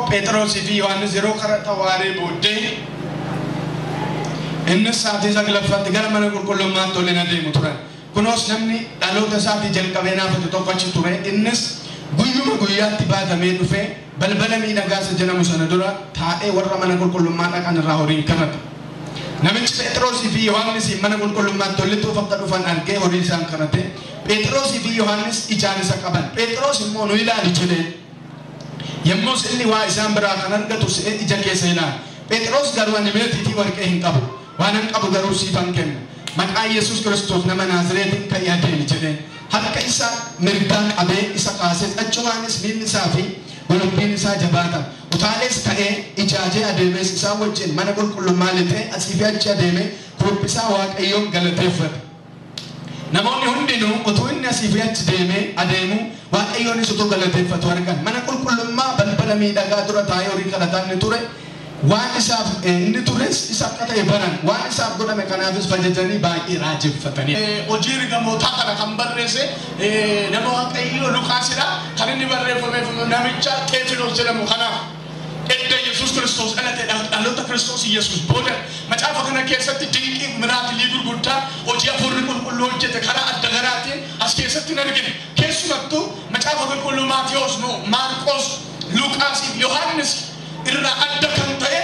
Phexrosii fi Yohaannis yeroo kadhata waaree booddee innis sa'aatii saglaffaatti gara mana qulqullummaatti ol in adeemu turan. Kunoos namni dhaloota isaatii jalqabee naafatu tokko achi ture. Innis guyyuma guyyaatti baatamee dhufee balbala miidhagaa isa jedhamu sana dura taa'ee warra mana qulqullummaa dhaqan irraa horii kadhata. Namichi Phexrosii fi Yohaannis mana qulqullummaatti ol lixuuf akka dhufan argee horii isaan kadhate. Phexrosii fi Yohaannis ijaan isa qaban. Phexros immoo nu ilaali jedheen. Yommus inni waa isaan biraa kan argatu se'ee ija keessa ilaala. Phexros garuu ani meetii fi warqee hin qabu. Waan hin qabu garuu siifan kenna. Maqaa Yesuus Kiristoos nama Naazreetiin ka'ii adeemi jedheen. Harka isaa mirgaa qabee isa kaasee achumaanis miilli isaa fi golobbiin isaa jabaata. Utaalees ka'ee ijaajee adeemes isaan wajjin mana qulqullummaa lixee asii fi achi adeemee kuruphisaa Waaqayyoon galateeffate. Namoonni hundinuu utuu inni asii fi achi deemee adeemu Waaqayyoonis utuu galateeffatu argan. Mana qulqullummaa balbala miidhagaa dura taa'ee horii kadhataa inni ture. Waan isaaf inni tures isa akka ta'e baran. Waan isaaf godhame kanaafis fajajanii baay'ee raajeffatanii. Hojii ergamootaa kana kan barreesse nama Waaqayyoo Luqaasidha. Kan inni barreeffameef namicha Teefiloos jedhamu kanaaf. Edda Yesuus Kiristoos dhalate dhaloota Kiristoos Yesuus booda macaafa kana keessatti dinqii miraakilii gurguddaa hojii hafuurri qulqulluu hojjete karaa adda garaatiin as keessatti hin argine. Keessumattuu macaafa qulqulluu Maatiyos, Maarqos, Luqaasii fi Yohaannis irraa adda kan ta'e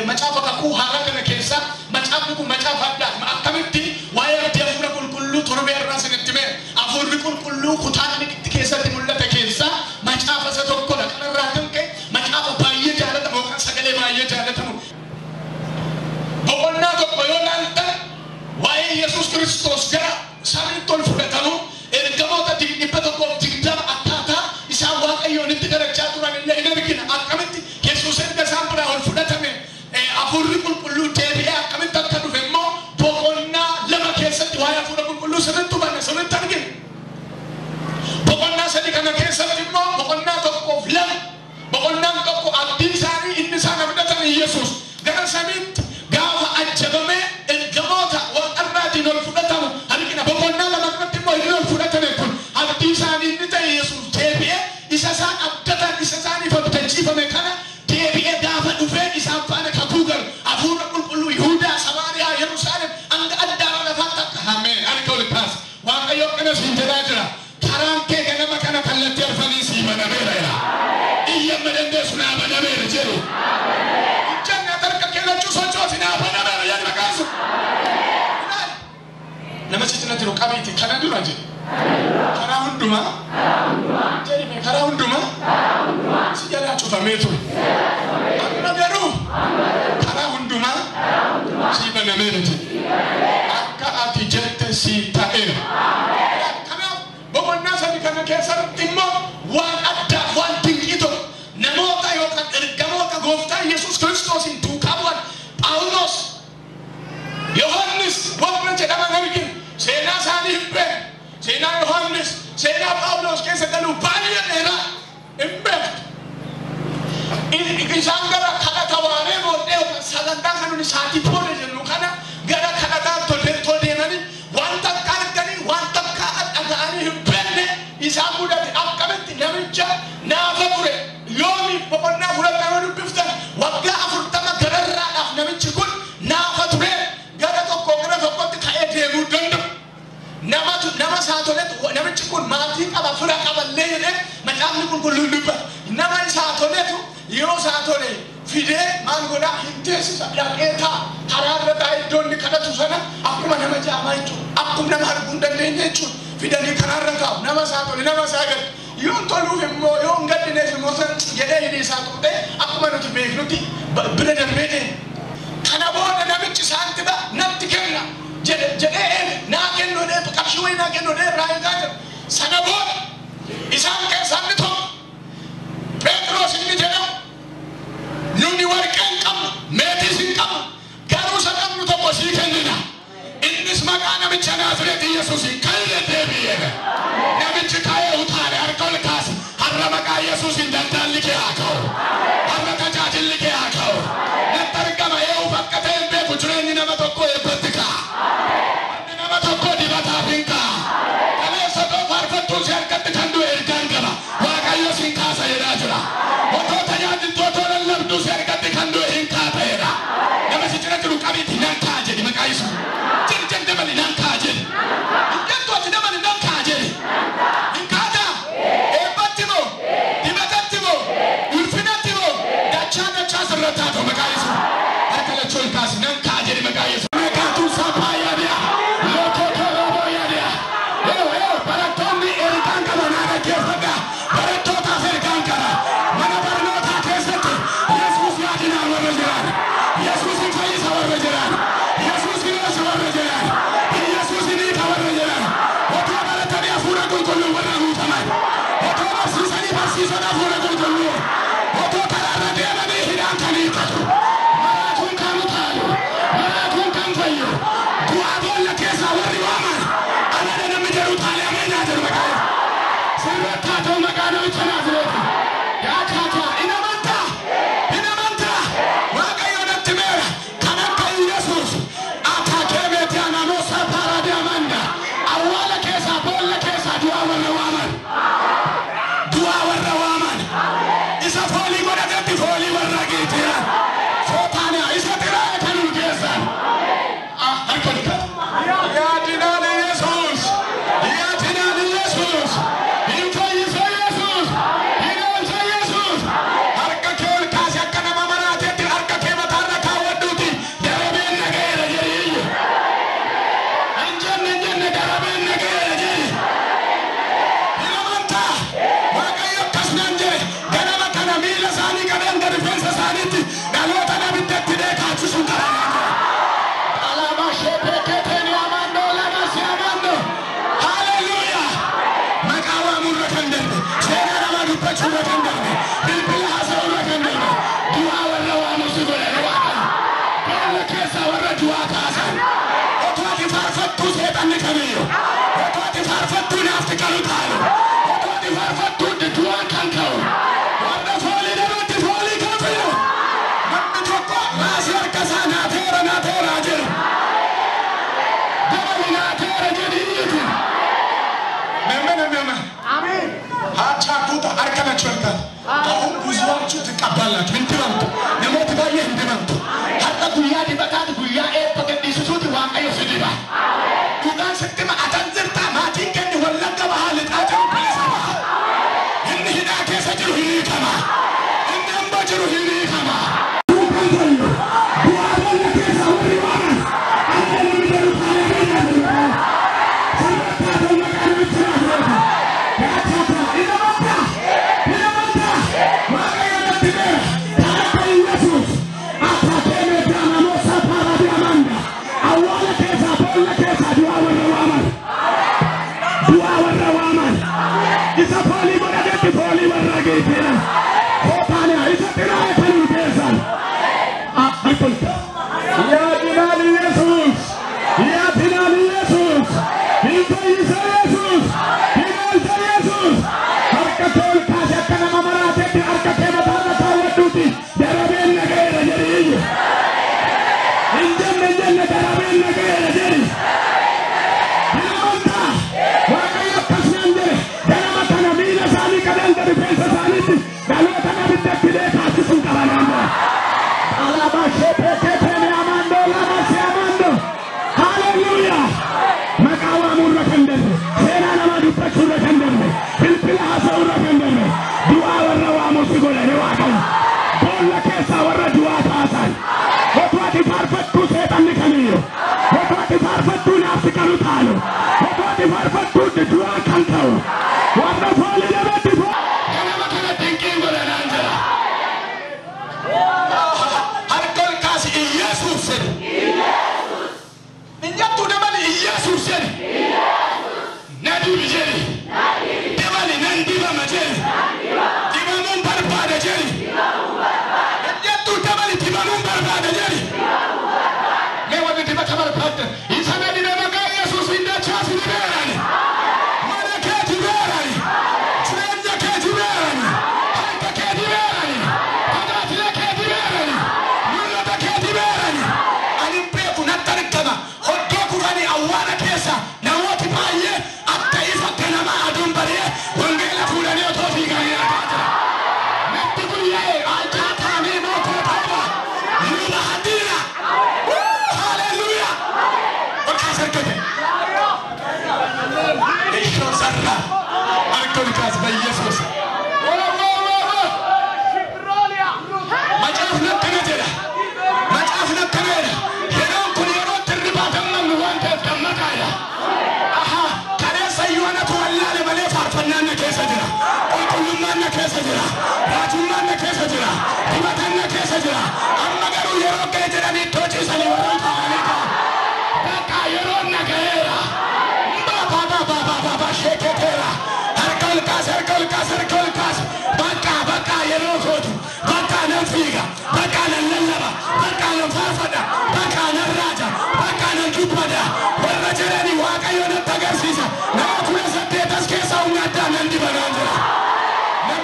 macaafa kakuu haaraa kana keessa macaafni kun macaafa addaati. Akkamitti waa'ee abdii hafuura qulqulluu torbee irraa isinitti hime. Hafuurri qulqulluu kutaa inni keessatti mul'ate keessa macaafa isa tokkodha. Kanarraa kan ka'e macaafa baay'ee jaalatamu yookaan sagalee baay'ee jaalatamu. Boqonnaa tokko yoo ilaaltan waa'ee Yesuus Kiristoos gara samiitti ol fudhatamu ergamoota 120 akkaataa isaan Waaqayyoon itti kadhachaa turan illee hin argina. Akkamitti Yesuus erga isaan biraa ol fudhatame hafuurri qulqulluu deebi'ee akkamitti akka dhufe immoo boqonnaa lama keessatti waa'ee hafuura qulqulluu sirriitti hubanna, sirriitti argina. Boqonnaa sadi kana keessatti immoo boqonnaa tokkoof lama boqonnaan tokko abdii isaanii inni isaan abdatan Yesuus gara samiitti gaafa ajjabamee ergamoota waaqarraatiin ol fudhatamu argina. Boqonnaa lama kanatti immoo inni ol fudhatame kun abdii isaanii inni ta'e Yesuus deebi'ee isa isaan abdatan isa isaaniif abdachiifame kana deebi'ee gaafa dhufee isaan faana kakuu galu hafuura qulqulluu Yihuudaa, Samaariyaa, Yerusaalem hanga addaara lafaatti akka ameen harka ol kaase. Waaqayyo akkanas hin jedhaa jira. Karaan kee ganama kana kallattii arfanii sii banameera jedha. Iyyamma dandeessu naa banameera jedhu. Jannaa harka kee lachuu sochoosi naa banameera jedhi maqaan sun. Nama si cina jiru qabiiti kana dura jedhe. Karaa hundumaa jedhime karaa hundumaa si jalaa cufamee ture. Amma garuu karaa hundumaa sii banameera jedhe. Akka ati jette sii ta'eera. Kanaaf boqonnaa sadi kana keessatti immoo waan addaa waan dinqii tokko namoota yookaan ergamoota gooftaa Yesuus Kiristoosiin duukaa bu'an Phaawulos, Yohaannis warra jedhaman argina. Seenaa isaanii hin beeknu. Seenaa Yohaannis, seenaa Phaawulos keessa galuu baay'ee dheeraa hin beektu. Isaan gara kadhata waaree booddee yookaan sagantaa kan nuti sa'aatii booda jennu kana gara kadhataa tol deemanii wanta akka arganii wanta akka dhaga'anii hin beekne isaan mudate. Akkamitti namicha naafa ture yoomi boqonnaa fudhatan yoo dubbiftan waggaa 40 gararraadhaaf namichi kun naafa ture gara tokko gara tokkotti ka'ee deemuu danda'u. Namatu nama isaa toletu namichi kun maatii qaba fira qaba illee jedhee macaafni qulqulluun dubbata. Nama isaa toletu yeroo isaa tole fidee maal godhaa hin teessisa dhaqee taa'a karaa irra taa'ee iddoo inni kadhatu sana akkuma nama jaamaa jechuudha. Akkuma nama arguu hin dandeenye jechuudha. Fidanii karaa irra taa'u nama isaa tole nama isaa gadi. Yoo toluuf immoo yoo hin gaddineef immoo san jedhee hidhii isaa tuqxee akkuma nuti beeknutti bira darbee deema. Kana booda namichi saantima natti kenna jedhee eege naa kennu jedhee qarshii wayii naa kennu jedhee irraa eegaa jira. Sana booda isaan keessaa inni tokko Phexros inni jedhamu nuni warqee hin qabnu meetiis hin qabnu garuu isa qabnu tokko sii kennina. Innis maqaa namicha Naazreetii Yesuusiin ka'ee deebi'eera. Namichi ka'ee utaale harka ol kaase har'a maqaa Yesuusiin daldalli kee haa ka'u. Har'a tajaajilli kee haa ka'u. Natti argama ee'uuf akka ta'e hin beeku jireenyi nama tokko eebbatti ka'a. Manni nama tokko dibataaf hin ka'a. Kaleessa too faarfattuu si harkatti kan du'e ergaan qaba. Barsiisota hafuura qulqulluu otoo karaarra deemanii hidhaan kan hiikkatu, maraatuun kan utaalu, maraatuun kan fayyu, du'aa boolla keessaa warri waaman anadha namni jedhu taalee ameenaa jedhu maqaa sirratti haa ta'u maqaa namicha Naazreeti. Yaa kaataa hin amantaa, hin amantaa. Waaqayyo natti meera kan akka Iyyasuus ataakee meetiyaanamoosaa paaraadiyaamanda awwaala keessaa boolla keessaa du'aa warra waaman. Du'aa warra waaman. Isa foolii godhatetti foolii warra geeteera. Footaaniyaa isa xiraa'e kan ulgeessan. Harka ol kaasa. Yaadinaan Yesuus. Yaadinaan Yesuus. Hin fayyisa Yesuus. Hin oolcha Yesuus. Harka kee ol kaasi akka nama maraateetti harka kee mataarra kaawwadhuuti. Darabeen nagayeera jedhi iyyu. Hin jenne hin jenne darabeen nagayeera jedhi. Hin amantaa. Waaqayyo akkas naan jedhe ganama kana miila isaanii qabeen gadi rifeensa isaaniitti dhaloota abiddatti hidhee kaachisuun karaa naan jedhe. Alama shepeketeen yaamando lamas yaamando. Haleluuyaa. Maqaa waamurra kan darbe, seenaa namaa dubbachuurra kan darbe, bilbila haasa'uurra kan darbe, du'aa warra waamu si godhe Waaqayyo. Boolla keessaa warra du'aa kaasan. Otoo ati faarfattuu seexanni kamiyyuu, otoo ati faarfattuu naafti kan utaalu, otoo ati faarfattuu du'aan kan ka'u, warra foolii namatti foolii kan fidu. Namni tokko raasii harka isaa naateera naateeraa jedhu. Dabali naateera jedhi iyyiti. Amen, amen. አሜን። አቻኩታ አርከናችሁ አልካት አሁን ብዙዎቹ ትቀባላችሁ። እንድመምቱ namooti baay'ee hin dibamtu. Har'a guyyaa dibataati guyyaa eebba gadhiisisuuti Waaqayyo si diba. Dhugaan sitti hima atan jirtaa maatiin kenni wallagga bahaa lixaa jiru bilisa baha. Inni hidhaa keessa jiru hin hiikama. Inni hamba jiru hin hiikama. Isa foolii godhatetti foolii warra geesseera. Footaaniyaa isa xiraa'e kan ulgeessan. Harka Yaadinaan Yesuus. Yaadinaan Yesuus. Hin fayyisa Yesuus. Hin oolcha Yesuus. Harka kee ol kaasi akka nama maraatetti harka kee mataarra kaawwadhuuti. Darabeen nagayeera jedhi iyyu. Hin jenne hin jenne darabeen nagayeera jedhi. Hin amantaa. Waaqayyo akkas naan jedhe ganama kana miila isaanii qabeen gadi rifeensa isaaniitti dhaloota abiddatti hidhee kaachisuun qaba naan jedhe. Alaba shepeketeen yaamando lamas yaamando. Haleluuyaa. Maqaa waamuurra kan darbe, seenaa namaa dubbachuurra kan darbe, bilbila haasa'uurra kan darbe, du'aa warra waamu si godhani Waaqayyo. Boolla keessaa warra du'aa kaasan. Otoo ati faarfattuu seexanni kamiyyuu, otoo ati faarfattuu naafti kan utaalu, otoo ati faarfattuu du'aa kan ka'u, warra foolii namatti foolii. Ganama kana dinqiin godha naan jedha. Harka ol kaasi Iyyasuus jedhi. Hin jettuu dabali Iyyasuus jedhi. Na dibi jedhi. Dabali nan dibama jedhi. Dibamuun barbaada jedhi. Hin jettuu dabali dibamuun barbaada jedhi. Mee warri dibata barbaaddan isa na dibe maqaa Yesuus hin dachaasi dibeerani. Mana kee dibeera.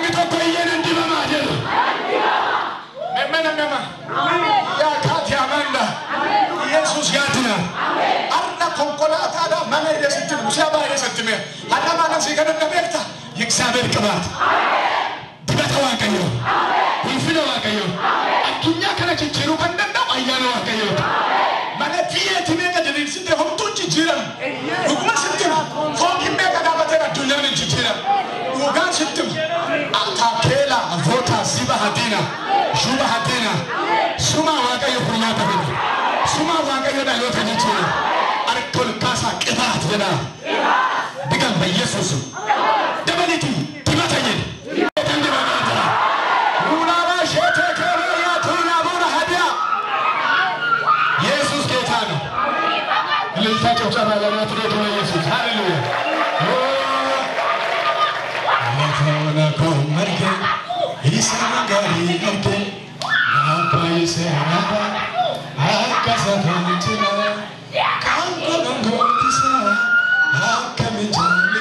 Namni tokko iyyee nan dibamaa jedhu. Memmena mema. Yaa kaati amanda. Yesus yaatina. Arna konkolaataadha mana hidhesitti musaa baay'ee sitti mee. Har'a maana sii kadhanna beekta. የእግዚአብሔር ቅባት dibata Waaqayyoo ulfina Waaqayyoo addunyaa kana jijjiiruu kan danda'u ayyaana Waaqayyooti. Mana biyyeetti meeqa diriirsitee homtuun jijjiiramu. Dhuguma sitti hima. Fooqiin meeqa dhaabatee addunyaan hin jijjiiramu. Dhugaan sitti hima. Atakeela voota siba hadina shuba hadina suma Waaqayyo furmaata fida. Suma Waaqayyo dhaloota jijjiira. Harka ol kaasaa ቅባት jedha. Digan በኢየሱስ dabaliiti dibata jedhi. ኢየሱስ ጌታ ነው። እልልታ ጭብጨባ ለናዝሬቱ ለኢየሱስ ሃሌሉያ።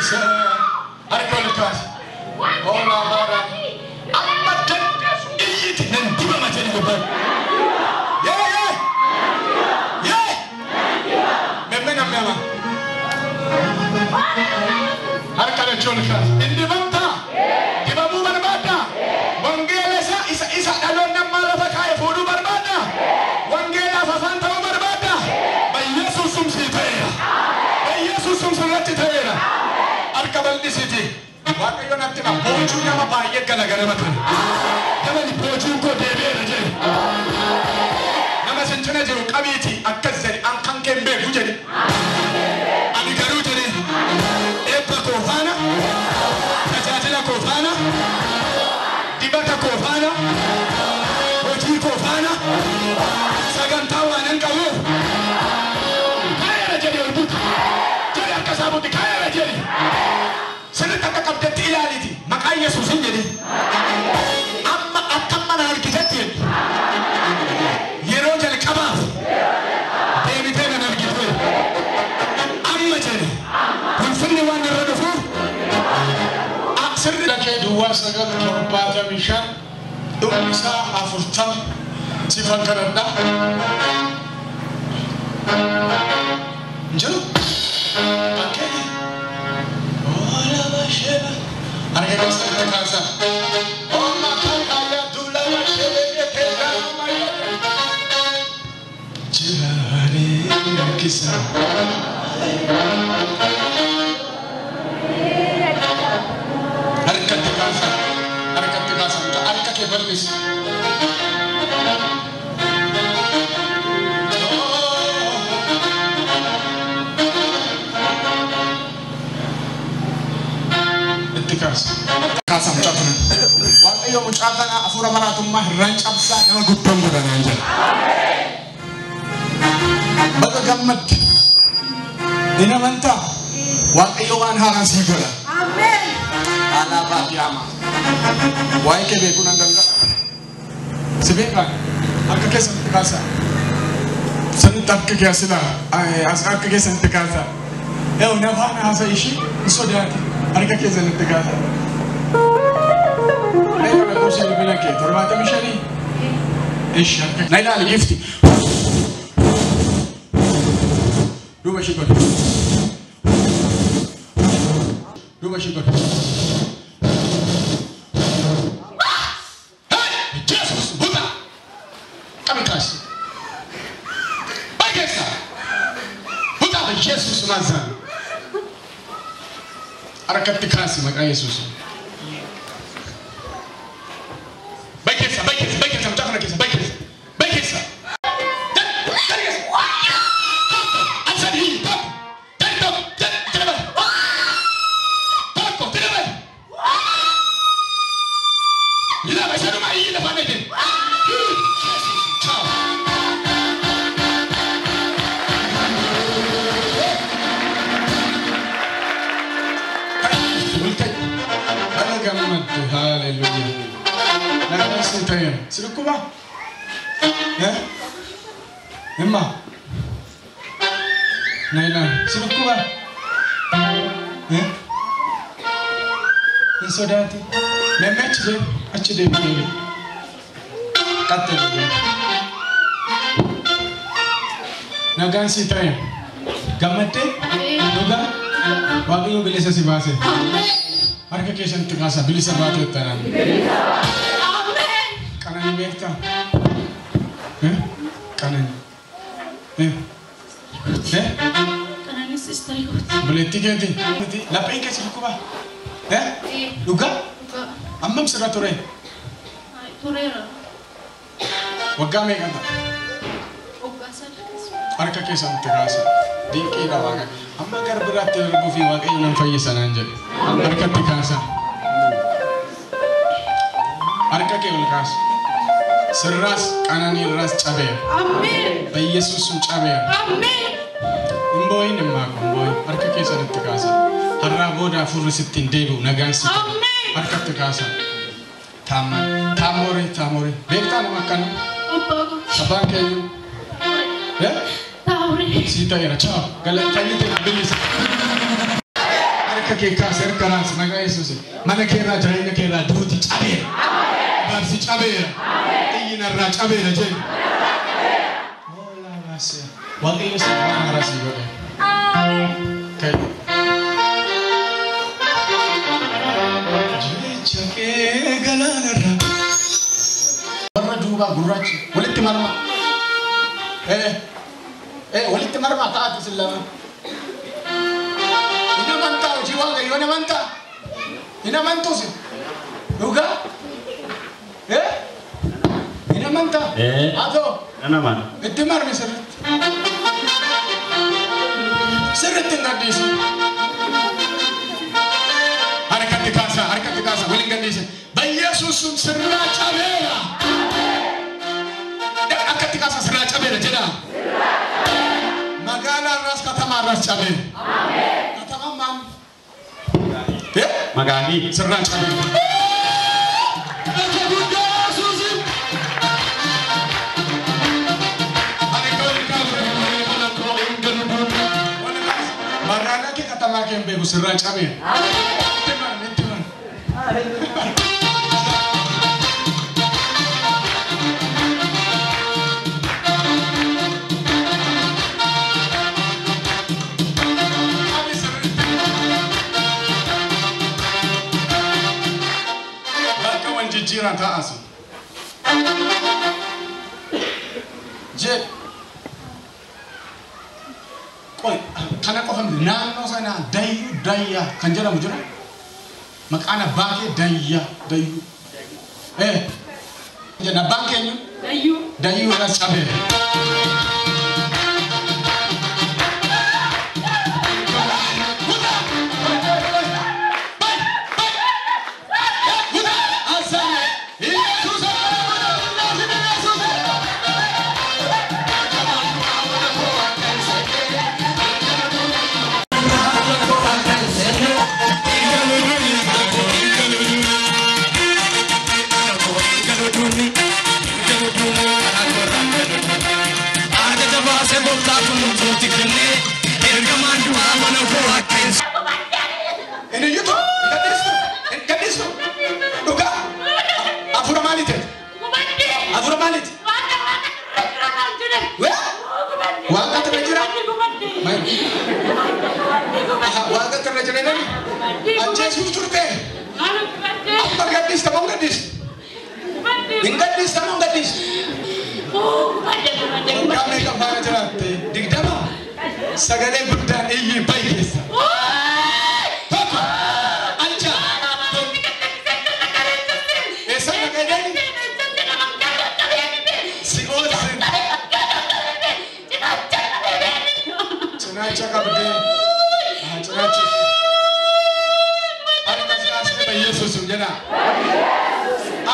Harka ol kaasi. Oolaa baara. Amma dandeessu iyyiti nan dibama jedhi dubbadhu. Yee yee. Yee. Memmena mema. Harka lachuu ol kaasi. Inni dibamtaa? Dibamuu barbaaddaa? Wangeela isa isa dhaloonni ammaa lafa kaa'e fuudhuu barbaaddaa? Wangeelaaf afaan ta'uu barbaaddaa? በኢየሱስ ስም sii ta'eera. በኢየሱስ ስም sirratti ta'eera. Harka bal'isiiti. Waaqayyo natti hima. Boojuu nama baay'ee galagalama ture. Dabali boojuun koo deebi'eera jedhi. Nama sin cina jiru qabiiti akkas jedhi an kan kee hin beeku jedhi. Ani garuu jedhe eebba koo faana, tajaajila koo faana, dibata koo faana, hojii koo faana, sagantaa waan hin qabuuf ka'eera jedhi ol buti. Jedhi harka isaa buti ka'eera jedhi. Sirriitti akka qabdetti ilaaliiti. Maqaa Yesuusin jedhi. Amma akka mana argitetti jedhi. Yeroo jalqabaaf deebitee nan argite. Amma jedhe ulfinni waan irra dhufuuf Sirri Kee duwwaa 9 75 dhumni isaa 40 sifan kadhadha. Jiru. Bakkee. Oola basheeba. Harka keessatti kaasaa. Ooma kakaya dula basheebe keessa maya. Jiraanii rakkisa. Harkatti kaasaa. Harkatti kaasaa. Harka kee bal'isi. Itti kaasa. Kaasaa mucaa kana. Waaqayyo mucaa kana hafuura maraatummaa irraan cabsaa nama Guddoon godhanaan jira. Baga gammadde. Hin amantaa? Waaqayyo waan haaraa sii godha. Alaabaa diyaama. Waa'ee kee beekuu nan danda'a. Si beekaa? Harka keessanitti kaasaa. Sanitti harka kee as ilaa. Harka keessanitti kaasaa. Eewu na faana haasa ishii hin sodaate. Harka keessanitti kaasaa. Meeqa lakkoofsa bilbila kee? 75? Ishi harka. Na ilaali gifti. Duuba ishii godhi. Duuba ishii godhi. Jesus buta. Qabi kaasi. Baay'eessa. Buta Jesus maazaan. Harkatti kaasi maqaa Yesuus. Baay'eessa baay'eessa baay'eessa mucaa kana keessa baay'eessa baay'eessa. Ansadi tokko tani tokko tani tani tokko tani lama sanuma iyyi lafaan ejje. Jesus ciao. Baga gammadde. Haaleluyyaa. Nagaan sii ta'eera. Si dhukkubaa? Himma. Na ilaali. Si dhukkubaa? Hin sodaati. Memme achi deebi. Qaxxee. Nagaan si ta'e. Gammaddee? Dhugaa? Waaqayyo bilisa si baase. Harka keessanitti kaasa bilisa baatee tanaan. Qananii beektaa? Qananii. Qananii sistarii kooti. Buleettii keeti. Lapheen keessa dhukkubaa? Dhugaa? Ammam sirra ture? Tureera. Waggaa meeqa ta'a? Waggaa 3. Harka keessanitti kaasa. Dinqiidha waaqa. Amma gara biraatti darbuu fi waaqayyo nan fayyisa naan jedhe. Harkatti kaasa. Harka kee ol kaasa. Sirraas qananiirraas cabeera. Ameen. Bayyesuus sun cabeera. Ameen. Hin boo'in immaa kun boo'in. Harka keessanitti kaasa. Har'aa booda hafuurri sitti hin deebi'u nagaan sitti. Ameen. Harkatti kaasa. Taamman. Taamooree taamooree. Beektaa nama akkana? Abbaa kooti. Abbaan keenya. Taawuree. Si ta'eera. Ciao. Fayyite bilisa. Harka kee kaase harka raasi maqaa Yesuus. Mana keerraa jireenya keerraa duuti cabeera. Barsi cabeera. Xiyyinarraa cabeera jedhu. Waaqayyo si waan haaraa si godhe. Ka'e. Jecha kee galaanarra. Warra duubaa gurraachi walitti marmaa. Walitti marmaa taa'ati sin lama. Hin amantaa hojii waaqayyoo hin amantaa. Hin amantuu sin. Dhugaa? Hin amantaa? Haa ta'u. Nan amana. Itti marmi sirriitti. Sirriitti hin gadhiisin. Harkatti kaasa, harkatti kaasa, waliin gadhiisin. Bayyesuus sun sirraa cabeera. Akkatti kaasa sirraa cabeera jedhaa. Magaalaa irraas katamaa irraas cabeera. Katamaan maal? Magaalii. Sirraa cabeera. Magaalaa kee katamaa kee hin beeku sirraa cabeera. Itti marmi itti marmi. Bakka wal jijjiiran taa'aa sun. Jedh. Qoy kana qofa miti naannoo sanaa dayyuu dayyaa kan jedhamu jira. Maqaan abbaa kee dayyaa dayyuu. Jenna abbaan keenya Dayyuu. dayyuu irras cabeera. Inni iyyuu hin gadhiistu dhugaa hafuura maaliiti? Hafuura maaliiti? Waaqa irra jira? Waaqa irra jira namni? Ajjeesuuf turte? Amma gadhiista moo hin gadhiistu? Hin gadhiista moo hin gadhiistu? Waggaa meeqa faana jiraatte? 20? Sagalee guddaan iyyi bayi keessa. Tokko! Ancha! Eessa dhaqee deemi? Si oolsin. Cinaacha qabdee. Cinaacha. Harka kaasee Yesuus jedha.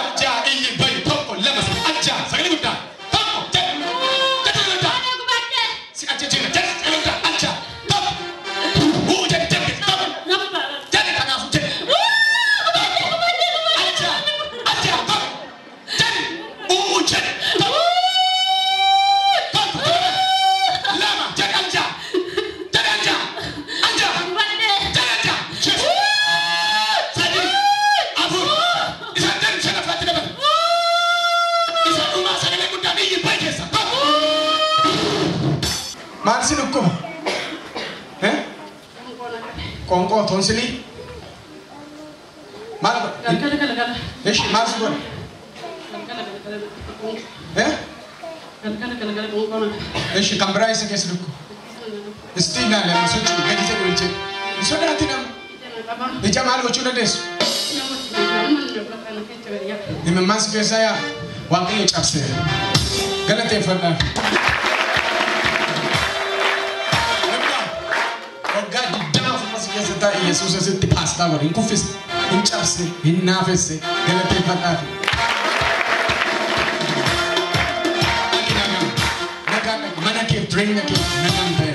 Arjaa iyyi bayi tokko lama sadii arjaa sagalee guddaa tokko jedhu jedhu guddaa. Si achi jira jedhu sagalee guddaa arjaa tokko. Huu jedhu. Maal si dhukkuba? Qoonqoo toonsilii? Maal godha? Galgala galgala. Ishi maal si godha? Galgala galgala. Eh? Galgala galgala qoonqoo na. Ishi kan biraa isa keessa dhukkuba? Isti ilaali amma sochii gadi jedhu bilchee. Hin sodaatin amma. Ija maal gochuu dandeessu? Imimmaan si keessaa yaa Waaqayyo cabseera. Galateeffadhaa. Waggaa 20 afurma si keessa taa'e Yesuus asitti paastaa godhe hin kuffise, hin cabse, hin naafesse galateeffadhaa. Dhaqi nagaan, nagaan dhaqi mana keef jireenya keef nagaan ta'e.